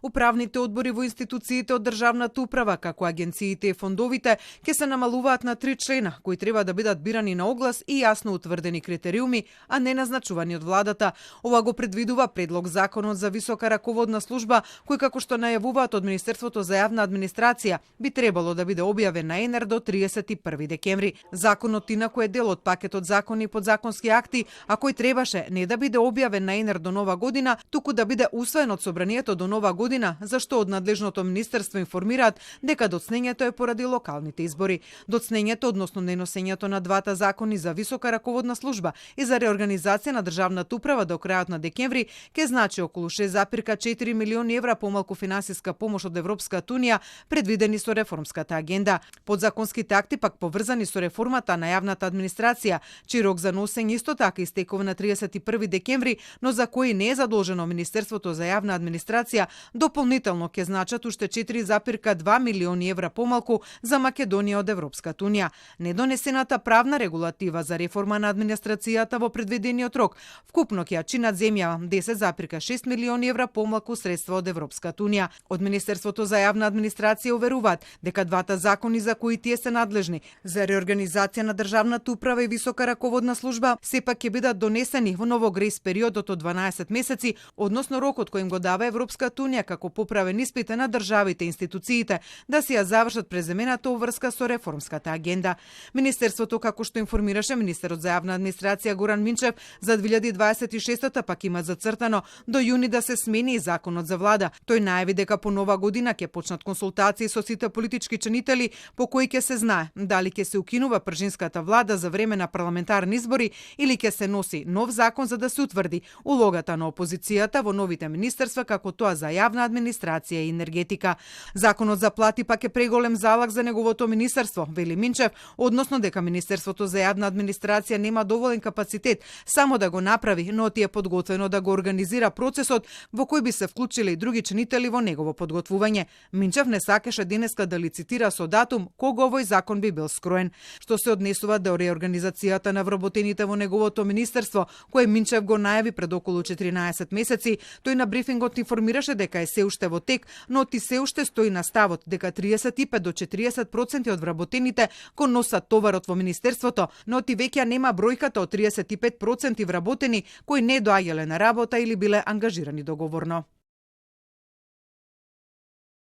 Управните одбори во институциите од државната управа, како агенциите и фондовите, ќе се намалуваат на 3 члена, кои треба да бидат бирани на оглас и јасно утврдени критериуми, а не назначувани од владата. Ова го предвидува предлог законот за висока раководна служба, кој како што најавуваат од Министерството за јавна администрација, би требало да биде објавен на ЕНЕР до 31 декември. Законот инаку е дел од пакетот закони и подзаконски акти, а кој требаше не да биде објавен на ЕНЕР до нова година, туку да биде усвоен од собранието до нова година, зашто од надлежното министерство информираат дека доцнењето е поради локалните избори. Доцнењето, односно неносењето на двата закони за висока раководна служба и за реорганизација на државната управа до крајот на декември ќе значи околу 6,4 милиони евра помалку финансиска помош од Европската унија предвидени со реформската агенда. Подзаконските акти пак поврзани со реформата на јавната администрација, чиј рок за носење исто така истекува на 31 декември, но за кои не е задолжено Министерството за јавна администрација, дополнително ќе значат уште 4,2 милиони евра помалку за Македонија од Европската унија. Недонесената правна регулатива за реформа на администрацијата во предвидениот рок вкупно ќе ја чинат земја 10,6 милиони евра помалку средства од Европската унија. Од Министерството за јавна администрација уверуваат дека двата закони за кои тие се надлежни за реорганизација на државната управа и висока раководна служба сепак ќе бидат донесени во ново грејс периодот од 12 месеци, односно рокот кој им го дава Европската унија како поправен испит на државите и институциите да си ја завршат преземената уврска со реформската агенда. Министерството, како што информираше министерот за јавна администрација Горан Минчев, за 2026-та пак има зацртано до јуни да се смени и законот за влада. Тој најави дека по нова година ќе почнат консултации со сите политички чинители по кои ќе се знае дали ќе се укинува пржинската влада за време на парламентарни избори или ќе се носи нов закон за да се утврди улогата на опозицијата во новите министерства како тоа за јавна администрација и енергетика. Законот за плати пак е преголем залак за неговото министерство, вели Минчев, односно дека Министерството за јавна администрација нема доволен капацитет само да го направи, но ти е подготвено да го организира процесот во кој би се вклучиле и други чинители во негово подготвување. Минчев не сакаше денеска да лицитира со датум кога овој закон би бил скроен. Што се однесува до реорганизацијата на вработените во неговото министерство, кое Минчев го најави пред околу 14 месеци, тој на брифингот информираше дека е се уште во тек, но ти се уште стои на ставот дека 35 до 40% од вработените го носат товарот во министерството, но ти веќе нема бројката од 35% вработени кои не доаѓале на работа или биле ангажирани договорно.